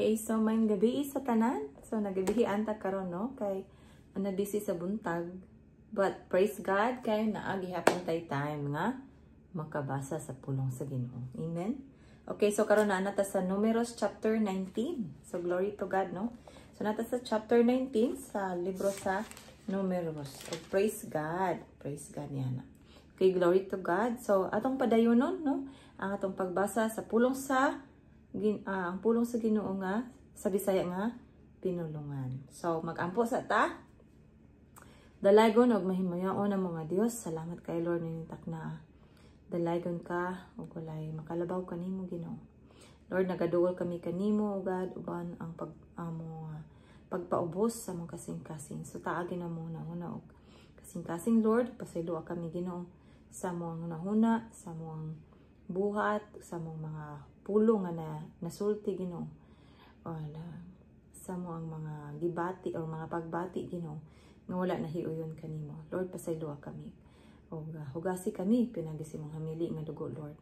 Okay, so maayong gabii sa tanan. So nagabihian ta karon, no, kay na busy sa buntag. But praise God kay naa gihapon tay time nga makabasa sa pulong sa Ginoo. Amen. Okay, so karon naa na ta sa Numeros chapter 19. So glory to God, no? So naa ta sa chapter 19 sa libro sa Numeros. So praise God. Praise God niya na. Okay, glory to God. So atong padayonon, no, ang atong pagbasa sa pulong sa ang pulong sa Ginoo nga sa Bisaya nga pinulungan. So magampo sa ta. Dalaygon og mahimayaon ang mga Dios. Salamat kay Lord ning takna. Dalaygon ka ug walay makalabaw kanimo, Ginoo. Lord, nagaduol kami kanimo, o God, uban ang pag amo pagpaubos sa among kasing-kasing. So taagi na mo na una og kasing-kasing, Lord, pasayloa kami, Ginoo, sa among hunahuna, sa among buhat, sa among mga pulong nga na nasulti, Ginoo. O na sa among mga gibati o mga pagbati, Ginoo, nga wala na hiuyon kanimo. Lord, pasayloa kami. Og hugasi kami pinaagi sa imong hamili nga dugo, Lord.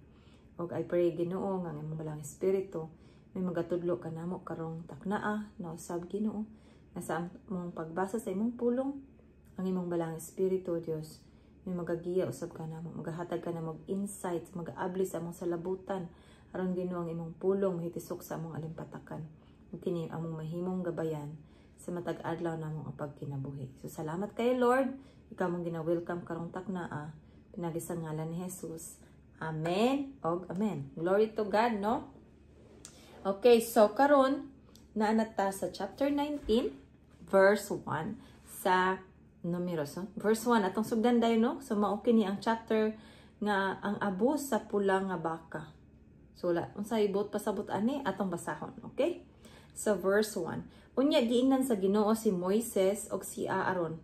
Og I pray, Ginoo, nga ang imong Balaang Espiritu may magatudlo kanamo karong taknaa na usab, Ginoo, nga sa among pagbasa sa imong pulong, ang imong Balaang Espiritu, Dios, may magagiya usab kanamo, magahatag ka namo og insights, magaabli sa among salabutan aron, Ginoo, ang imong pulong mahitisok sa among alimpatakan ug kini among mahimong gabayan sa matag adlaw namong ang pagkinabuhi. So salamat kay Lord, ikaw among gina-welcome karong taknaa pinaagi sa ngalan ni Jesus. Amen og amen. Glory to God, no? Okay, so karon naa na ta sa chapter 19 verse 1 sa Numeros. No? Verse 1 atong sugdan dayon, no? So mao kini ang chapter nga ang abo sa pula nga baka. So wala unsa ibot pasabot ani, atong basahon, okay? So verse 1. Unya giingnan sa Ginoo si Moises og si Aaron.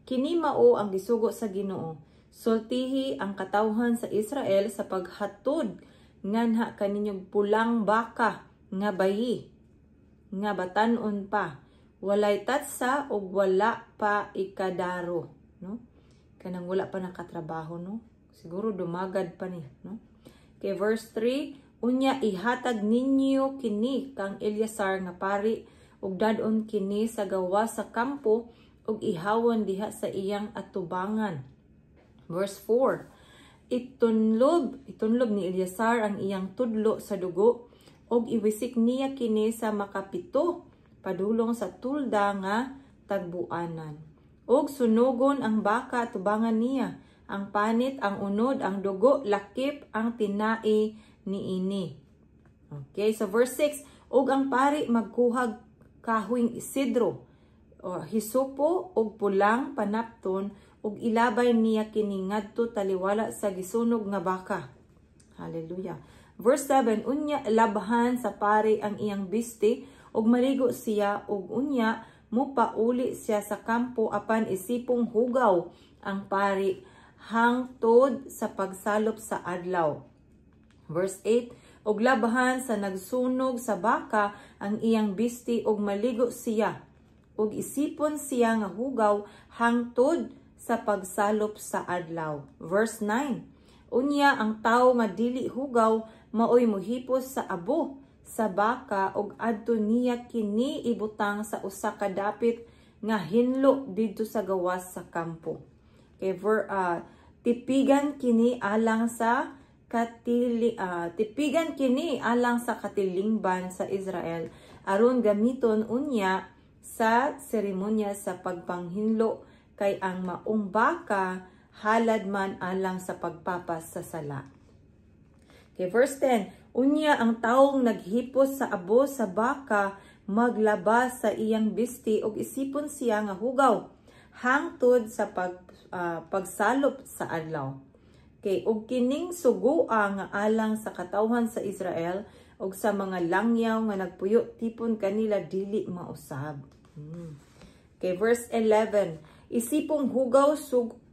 "Kini mao ang gisugo sa Ginoo. Sultihi ang katawhan sa Israel sa paghatod nganha kaninyong pulang baka nga bayi nga batan-on pa, walay tatsa ug wala pa ikadaro," no? Kanang wala pa nakatrabaho, no? Siguro dumagad pa ni, no? Okay, verse 3, "Unya ihatag ninyo kini kang Eleazar nga pari ug dad-on kini sa gawas sa kampo ug ihawon diha sa iyang atubangan." Verse 4, Itunlob ni Eleazar ang iyang tudlo sa dugo ug iwisik niya kini sa makapito padulong sa tulda nga tagbuanan. Ug sunugon ang baka tubangan niya, ang panit, ang unod, ang dugo, lakip ang tinai niini. Okay, so verse 6, "Ug ang pari magkuhag kahoy sidro o hisopo ug pulang panapton ug ilabay niya kini ngadto taliwala sa gisunog nga baka." Hallelujah. Verse 7, "Unya labhan sa pari ang iyang bisti ug maligo siya ug unya mupauli siya sa kampo, apan isipong hugaw ang pari hangtod sa pagsalop sa adlaw." Verse 8, "Ug labhan sa nagsunog sa baka ang iyang bisti ug maligo siya ug isipon siya nga hugaw hangtod sa pagsalop sa adlaw." Verse 9, "Unya ang tawo nga dili hugaw maoy mohipos sa abo sa baka ug adto niya kini ibutang sa usa ka dapit nga hinlo didto sa gawas sa kampo." Okay, tipigan kini alang sa katilingban sa Israel aron gamiton unya sa seremonya sa pagpanghinlo, kay ang maong baka halad man alang sa pagpapas sa sala. Okay, verse 10. "Unya ang taong naghipos sa abo sa baka maglaba sa iyang bisti ug isipon siya nga hugaw hangtod sa pagsalop sa adlaw." Okay, ug kining sugoa nga alang sa katawhan sa Israel ug sa mga langyaw nga nagpuyo tipon kanila dili mausab. Okay, verse 11. "Isipong hugaw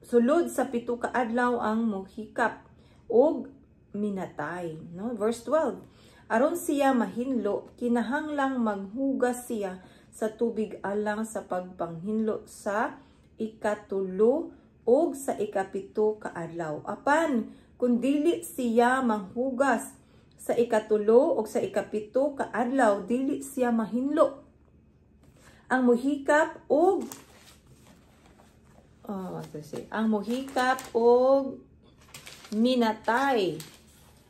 sulod sa 7 ka adlaw ang mohikap og minatay," no? Verse 12. "Aron siya mahinlo, kinahanglang maghugas siya sa tubig alang sa pagpanghinlo sa 3 ug sa 7 ka adlaw. Apan kun dili siya manghugas Sa 3 ug sa 7 ka adlaw dili siya mahinlo. Ang muhikap og oh, ang muhikap og minatay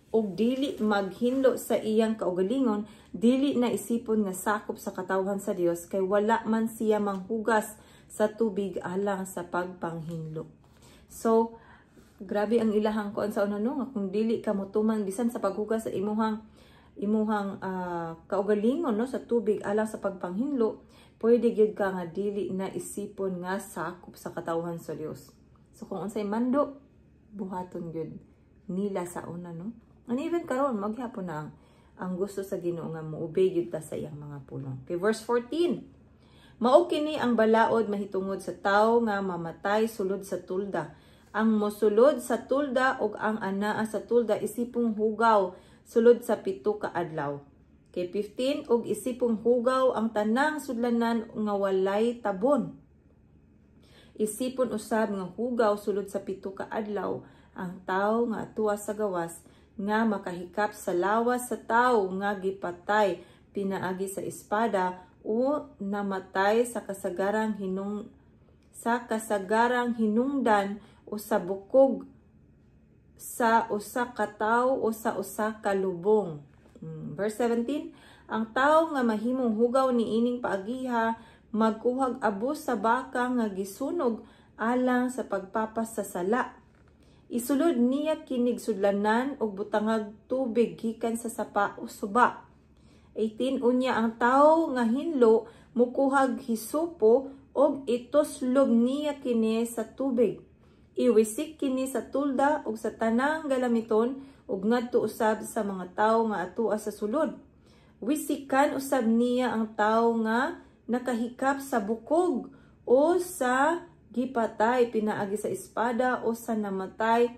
og dili maghinlo sa iyang kaugalingon, dili na isipon nga sakop sa katawhan sa Dios, kay wala man siya manghugas sa tubig alang sa pagpanghinlo. So, grabe ang ilahang kuan sa una, no, nga kung dili ka motuman bisan sa paghugas sa imuhang kaugalingon, no, sa tubig alang sa pagpanghinlo, pwede gyud ka nga dili na isipon nga sakop sa katawhan sa Dios. So kung unsay mando, buhaton gyud nila sa una, no? And even karon, maghapon na ang gusto sa Ginoo nga mo-obey gyud ta sa iyang mga pulong. Okay, verse 14. Mao kini ang balaod mahitungod sa tawo nga mamatay sulod sa tulda. Ang mosulod sa tulda ug ang anaa sa tulda isipong hugaw sulod sa 7 ka adlaw. Kay 15, ug isipong hugaw ang tanang sudlanan nga walay tabon. Isipon usab nga hugaw sulod sa 7 ka adlaw ang tawo nga atuwa sa gawas nga makahikap sa lawas sa tawo nga gipatay pinaagi sa espada o namatay sa kasagarang hinungdan o sa bukog sa usa ka tawo o sa usa ka lubong. Verse 17, ang tawo nga mahimong hugaw niining paagiha magkuhag abos sa baka nga gisunog alang sa pagpapasasala. Isulod niya kinig sudlanan og butangag tubig gikan sa sapa o suba. 18, unya ang tawo nga hinlo mukuhag hisupo og ituslob niya kini sa tubig. Iwisik kini sa tulda ug sa tanang galamiton ug ngadto usab sa mga tawo nga atua sa sulod. Wisikan usab niya ang tawo nga nakahikap sa bukog o sa gipatay pinaagi sa espada o sa namatay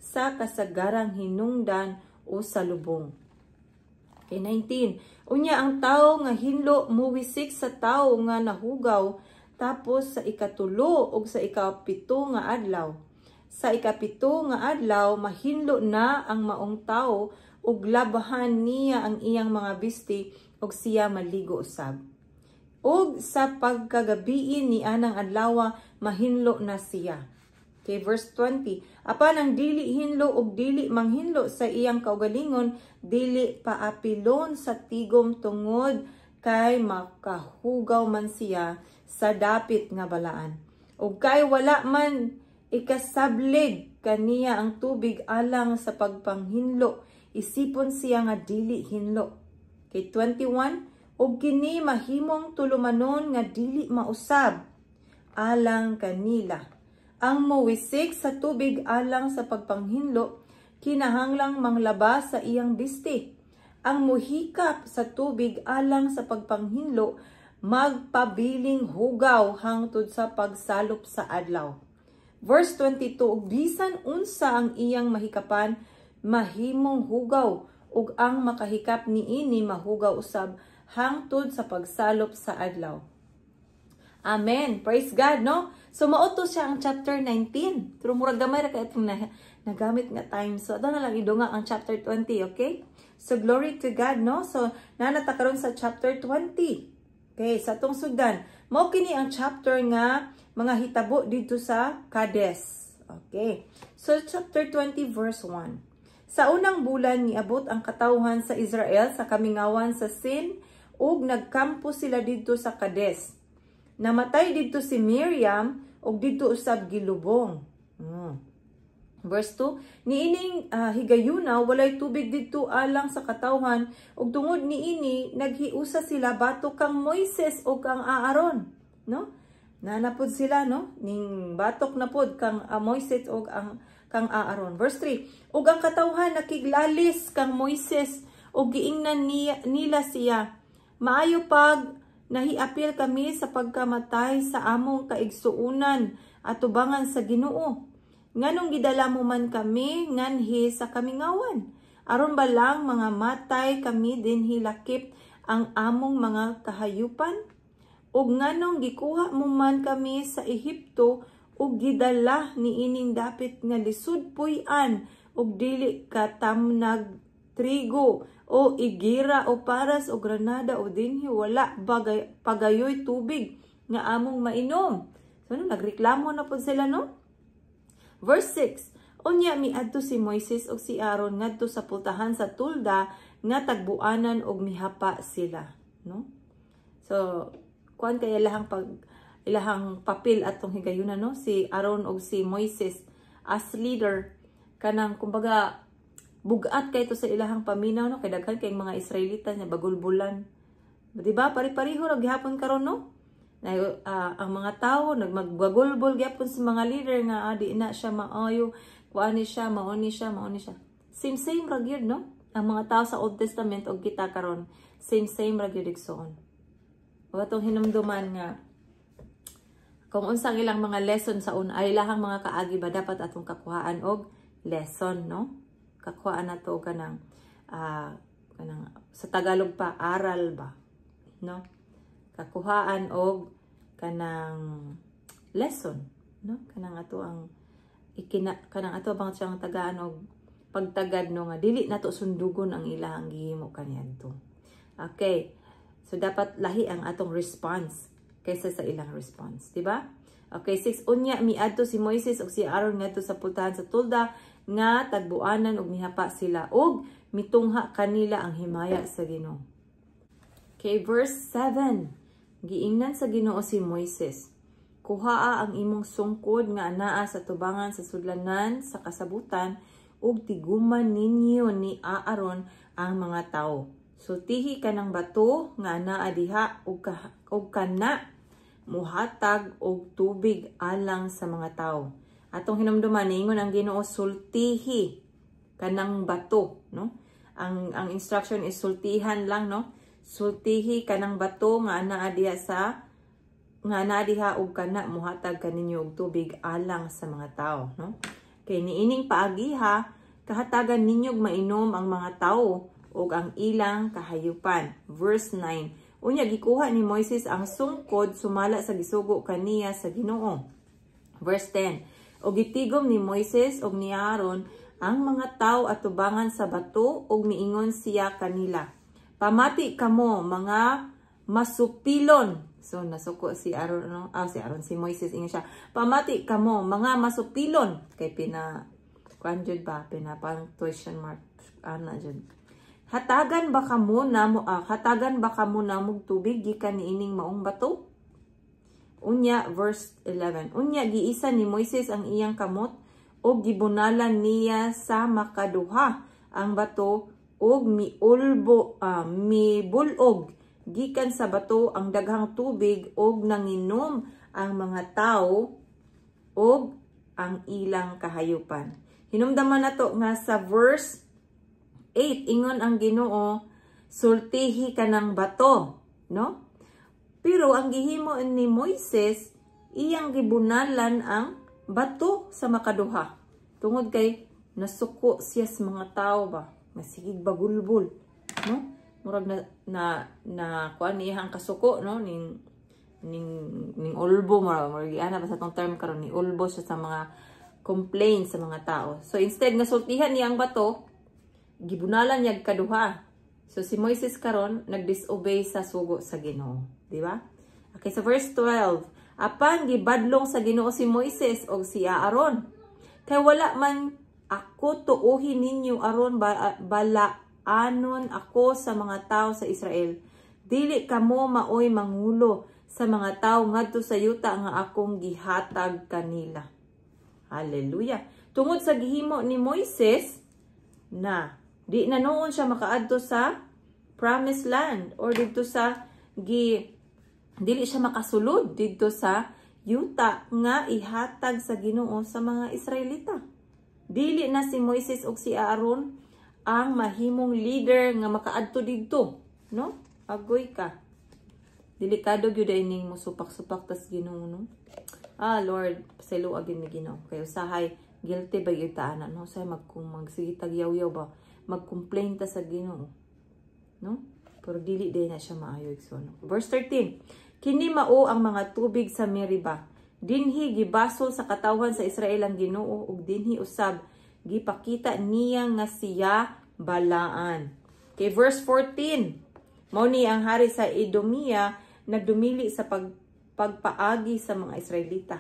sa kasagarang hinungdan o sa lubong. Okay, 19. Unya ang tawo nga hinlo muwisik sa tawo nga nahugaw tapos sa 3 ug sa 7 nga adlaw. Sa 7 nga adlaw mahinlo na ang maong tawo ug labahan niya ang iyang mga bisti ug siya maligo usab. Ug sa pagkagabiin ni anang adlaw mahinlo na siya. Okay, verse 20. Apan ang dili hinlo ug dili manghinlo sa iyang kaugalingon, dili paapilon sa tigom tungod kay makahugaw man siya sa dapit nga balaan. Ug kay wala man ikasablig kaniya ang tubig alang sa pagpanghinlo, isipon siya nga dili hinlo. Okay, 21. Ug kini mahimong tulumanon nga dili mausab alang kanila. Ang mowisik sa tubig alang sa pagpanghinlo, kinahanglang manglaba sa iyang bisti. Ang muhikap sa tubig alang sa pagpanghinlo, magpabiling hugaw hangtod sa pagsalop sa adlaw. Verse 22, ug bisan unsa ang iyang mahikapan, mahimong hugaw, ug ang makahikap niini mahugaw usab hangtod sa pagsalop sa adlaw. Amen. Praise God, no? So, mao to siya ang chapter 19. Pero murag gamay ra kay itong nagamit nga time. So, ato na lang idunga ang chapter 20, okay? So, glory to God, no? So, nanata karon sa chapter 20. Okay, sa atong sugdan. Mao kini ang chapter nga mga hitabo dito sa Kadesh. Okay. So, chapter 20, verse 1. Sa unang bulan, niabot ang katawhan sa Israel sa kamingawan sa Sin, ug nagkampo sila didto sa Kadesh. Namatay didto si Miriam ug didto usab gilubong. Verse 2, niining higayuna walay tubig didto alang sa katawhan, ug tungod niini naghiusa sila batok kang Moises ug kang Aaron, no? Nanapod sila, no? Ning batok na pod kang Moises ug ang kang Aaron. Verse 3, ug ang katawhan nakiglalis kang Moises ug giingnan nila siya, maayo pag nahiapil kami sa pagkamatay sa among kaigsuunan atubangan sa Ginoo. Nganong gidala mo man kami nganhi sa kamingawan? Aron ba lang mga matay kami dinhi lakip ang among mga kahayupan? Ug nganong gikuha mo man kami sa Ehipto ug gidala niining dapit nga lisod puy-an ug dili katamnag Trigo o igira o paras o granada o dinhi, wala bagay pagayoy tubig nga among mainom. So no, nagreklamo na pud sila, no? Verse 6. Unya miadto si Moises ug si Aaron ngadto sa pultahan sa tulda nga tagbuanan og mihapa sila, no? So kuan kay ilahang pag ilahang papel atong higayuna, no? Si Aaron ug si Moises as leader, kanang kumbaga bugat kay to sa ilahang paminaw, no, kay daghan kay mga Israelita nga bagulbulan. Di ba? Pare-pareho ra gihapon karon, no? Na, ang mga tao nagmagbagulbol gyapon sa mga leader nga di na siya maayo, kuan ni siya, mao ni siya, mao ni siya. Same same ra gyud, no? Ang mga tao sa Old Testament og kita karon, same same ra gyud, igsoon. Ug atong hinumduman nga kung unsang ilang mga lesson sa una ay ilahang mga kaagi ba, dapat atong kakuhaan og lesson, no? Kakuhaan nato kanang kanang sa Tagalog pa, aral ba, no? Kakuhaan og kanang lesson, no? Kanang ato ang ikina kanang ato bang siyang tagaan og pagtagad, no, nga dili nato sundugon ang ilahang gihimo kaniadto. Okay. So dapat lahi ang atong response kaysa sa ilang response, di ba? Okay, 6. Unya miadto si Moises ug si Aaron ngadto sa pultahan sa tulda nga tagbuanan ug mihapa sila ug mitungha kanila ang himaya sa Ginoo. Okay, verse 7. Giingnan sa Ginoo si Moises: "Kuhaa ang imong sungkod nga anaa sa tubangan sa sudlanan sa kasabutan ug tiguman ninyo ni Aaron ang mga tawo. Sultihi kanang bato nga anaa diha ug kana muhatag og tubig alang sa mga tawo." Atong hinumduman, niingon ang Ginoo, sultihi kanang bato, no? Ang instruction is sultihan lang, no? Sultihi kanang bato nga anaa diha sa nga anaa diha ug kana muhatag kaninyo og tubig alang sa mga tawo, no? Kay niining paagiha kahatagan ninyo mainom ang mga tawo ug ang ilang kahayupan. Verse 9. Unya gikuha ni Moises ang sungkod sumala sa gisugo kaniya sa Ginoo. Verse 10. Ug gitigom ni Moises ug ni Aaron ang mga tawo atubangan sa bato ug miingon siya kanila: "Pamati kamo, mga masupilon." So nasuko si Aaron, no? Ah, si Aaron, si Moises, ingon siya: "Pamati kamo, mga masupilon." Kay pina kuan jud ba, pina punctuation mark ana jud. Hatagan ba kamo namog tubig gikan niining maong bato?" Unya, verse 11. Unya giisa ni Moises ang iyang kamot ug gibunalan niya sa makaduha ang bato ug miulbo mibulog gikan sa bato ang daghang tubig ug nanginom ang mga tawo ug ang ilang kahayupan. Hinumdaman nato nga sa verse 8, ingon ang Ginoo, sultihi kanang bato, no? Pero ang gihimo ni Moises, iyang gibunalan ang bato sa makaduha. Tungod kay nasuko siya sa mga tao ba, masigig bagulbol, no? Murag na na na kuan iyang kasuko, no, ning ning ning ulbo, murag murag ana ba sa tong term karon, ni ulbo siya sa mga complaint sa mga tao. So instead nga sultihan niya ang bato, gibunalan niya kaduha. So si Moises karon nagdisobey sa sugo sa Ginoo, di ba? Okay, sa verse 12, apan gibadlong sa Ginoo si Moises og si Aaron: "Kay wala man ako tuohin ninyo aron balaanon ako sa mga tao sa Israel. Dili kamo maoy mangulo sa mga tao ngadto sa yuta nga akong gihatag kanila." Hallelujah. Tungod sa gihimo ni Moises na di na noon siya makaadto sa promised land or didto sa gi dili siya makasulod didto sa yuta nga ihatag sa Ginoo sa mga Israelita. Dili na si Moises ug si Aaron ang mahimong leader nga makaadto didto, no? Agoy ka. Delikado gyud ay ning musupak-supak tas Ginoo, no? Ah, Lord, pasayloa gyud mi, Ginoo. Kay usahay guilty ba gyud ta ana, no? Say magkung magsige tag yaw-yaw ba, mag-complain ta sa Ginoo. No? Pero dili din na siya maayo, igsoon. Verse 13. Kini mao ang mga tubig sa Meriba. Dinhi gibasol sa katawhan sa Israel ang Ginoo ug dinhi usab gipakita niya nga siya balaan. Okay, verse 14. Mao ni ang hari sa Edomia nagdumili sa pagpaagi sa mga Israelita.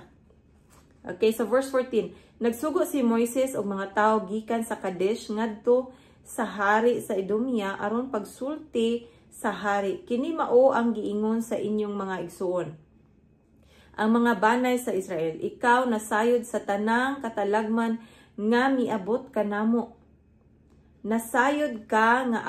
Okay, so verse 14. Nagsugo si Moises og mga tawo gikan sa Kadesh ngadto sa hari sa Edomia aron pagsulti sa hari. "Kini mao ang giingon sa inyong mga igsuon, ang mga banay sa Israel. Ikaw nasayod sa tanang katalagman nga miabot kanamo. Nasayod ka nga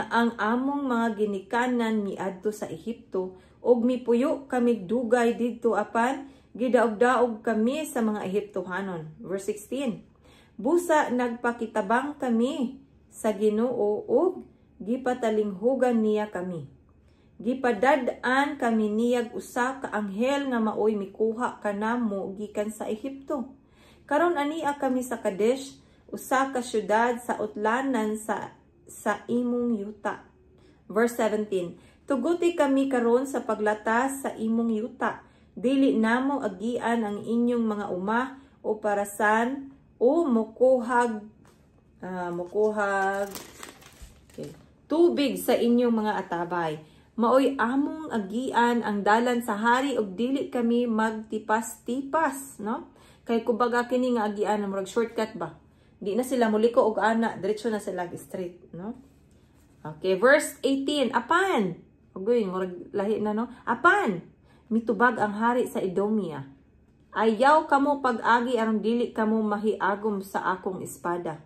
ang among mga ginikanan miadto sa Ehipto ug mipuyo kami dugay didto, apan gidaog-daog kami sa mga Ehiptohanon." Verse 16. "Busa nagpakitabang kami sa Ginoo ug gipatalinghugan niya kami. Gipadad-an kami niyag usa ka anghel nga maoy mikuha kanamo gikan sa Ehipto. Karon ania kami sa Kadesh, usa ka syudad sa utlanan sa imong yuta." Verse 17. "Tuguti kami karon sa paglatas sa imong yuta. Dili namo agian ang inyong mga uma o parasan o mukuhag, okay, tubig sa inyong mga atabay. Maoy among agian ang dalan sa hari ug dili kami magtipas-tipas," no? Kay kumbaga kini nga agian, murag shortcut ba? Di na sila muliko og ana, diretso na sila straight, no? Okay, verse 18. Apan, ugoy, murag lahi na, no? Apan, mitubag ang hari sa Edomia: "Ayaw kamo pag-agi aron dili kamo mahiagom sa akong espada."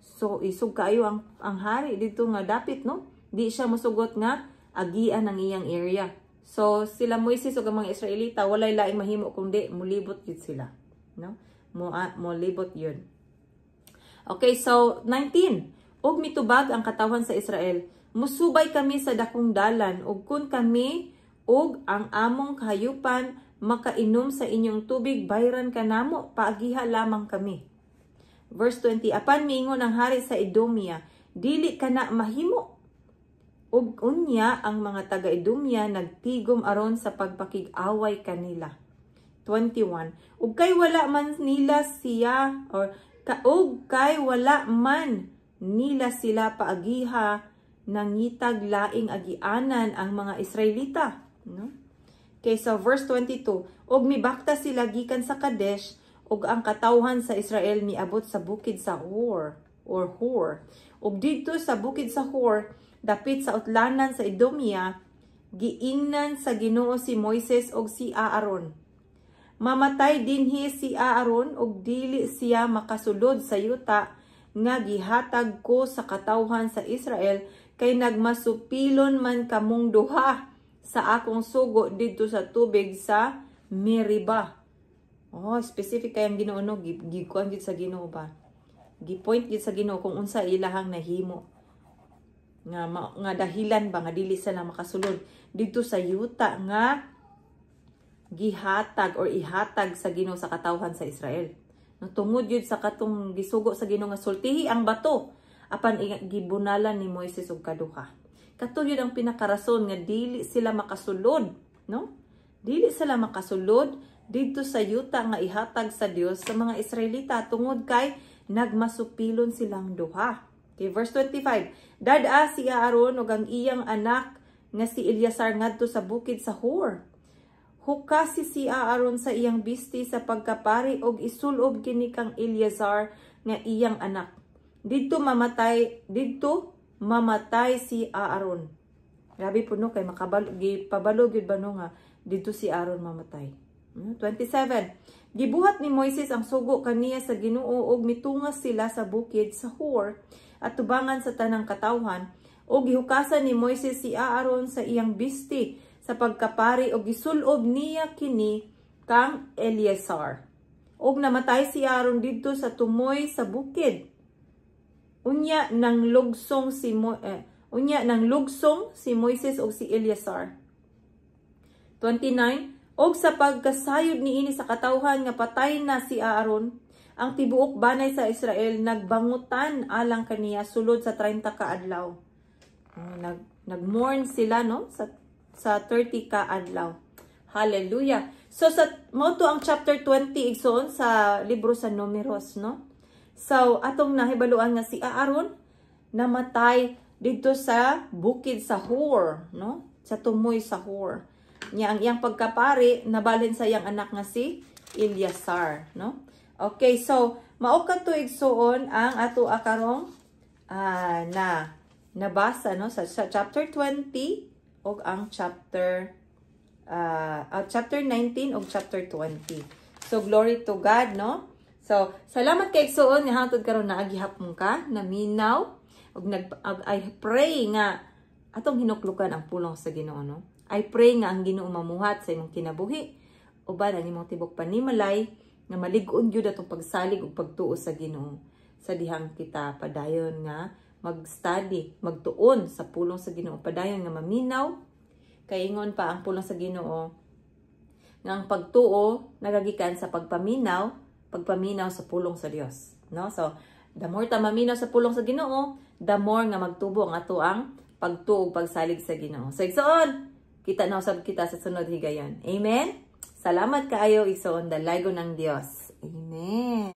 So isog kaayo ang hari dito nga dapit, no? Di siya musugot nga agian ang iyang area. So sila Moises ug ang mga Israelita, walay laing mahimo kundi mulibot gyud sila, no? Mo libot yun. Okay, so 19. Ug mitubag ang katawhan sa Israel: "Musubay kami sa dakong dalan, ug kun kami ug ang among kahayupan makainom sa inyong tubig, bayran kanamo, paagiha lamang kami." Verse 20, apan miingon ang hari sa Edomia: "Dili kana mahimo." Ug unya ang mga taga-Edomia nagtigom aron sa pagpakig-away kanila. 21. Ug kay wala man nila sila paagiha, nangitag laing agianan ang mga Israelita, no? Okay, so verse 22, ug mibakta sila gikan sa Kadesh ug ang katawhan sa Israel miabot sa bukid sa Hor or Hor. Ug didto sa bukid sa Hor, dapit sa utlanan sa Edomia, giingnan sa Ginoo si Moises ug si Aaron: "Mamatay dinhi si Aaron ug dili siya makasulod sa yuta nga gihatag ko sa katawhan sa Israel kay nagmasupilon man kamong duha sa akong sugo didto sa tubig sa Meriba." Oh, specific kay ang Ginoo, no, gikuan gid sa Ginoo ba. Gi-point gid sa Ginoo kung unsa ilahang nahimo nga dahilan ba nga dili sila makasulod didto sa yuta nga gihatag or ihatag sa Ginoo sa katawhan sa Israel. No, tungod yun sa katong gisugo sa Ginoo nga sultihi ang bato, apan gibunalan ni Moises og kaduha. Kato yun ang pinakarason nga dili sila makasulod, no? Dili sila makasulod didto sa yuta nga ihatag sa Dios sa mga Israelita tungod kay nagmasupilon silang duha. Okay, verse 25. Dad-a si Aaron ug ang iyang anak nga si Eleazar ngadto sa bukid sa Hor. Hukasi si Aaron sa iyang bisti sa pagkapari og isulob kini kang Eleazar nga iyang anak. Didto mamatay si Aaron. Grabe po, no, kay makabalo, gipabalo gyud ba, no, nga didto si Aaron mamatay. 27. Gibuhat ni Moises ang sugo kaniya sa Ginoo ug mitunga sila sa bukid sa Hor at tubangan sa tanang katawhan, ug gihukasan ni Moises si Aaron sa iyang bisti sa pagkapari ug gisulob niya kini kang Eleazar. Ug namatay si Aaron didto sa tumoy sa bukid. Unya nang lugsong si Moises ug si Eleazar. 29. Og sa pagkasayod niini sa katawhan nga patay na si Aaron, ang tibuok banay sa Israel nagbangutan alang kaniya sulod sa 30 ka adlaw. Oh, nagmourn sila, no, sa 30 ka adlaw. Hallelujah. So sa mao to ang chapter 20, igsoon, sa libro sa Numeros, no? So atong nahibaluan nga si Aaron namatay didto sa bukid sa Hor, no? Sa tumoy sa Hor. Nya ang iyang pagkapari nabalhin sa iyang anak nga si Eleazar, no? Okay, so mao kadto, igsuon, ang ato akarong na nabasa, no, sa chapter 20 ug ang chapter 19 ug chapter 20. So glory to God, no? So salamat kay, igsuon, nga hangtod karon naa gihapon ka naminaw ug I pray nga atong hinuklukan ang pulong sa Ginoo, no? I pray nga ang Ginoo mamuhat sa imong kinabuhi uban ang imong tibok panimalay nga malig-on gyud atong pagsalig ug pagtuo sa Ginoo sa dihang kita padayon nga mag-study, magtuon sa pulong sa Ginoo, padayon nga maminaw, kay ingon pa ang pulong sa Ginoo nga ang pagtuo nagagikan sa pagpaminaw, pagpaminaw sa pulong sa Dios, no? So the more ta maminaw sa pulong sa Ginoo, the more nga magtubo ang ato ang pagtuo ug pagsalig sa Ginoo. So igsoon, kita na usab kita sa sunod higayon. Amen. Salamat kaayo, igsoon. Dalaygon ang Dios. Amen.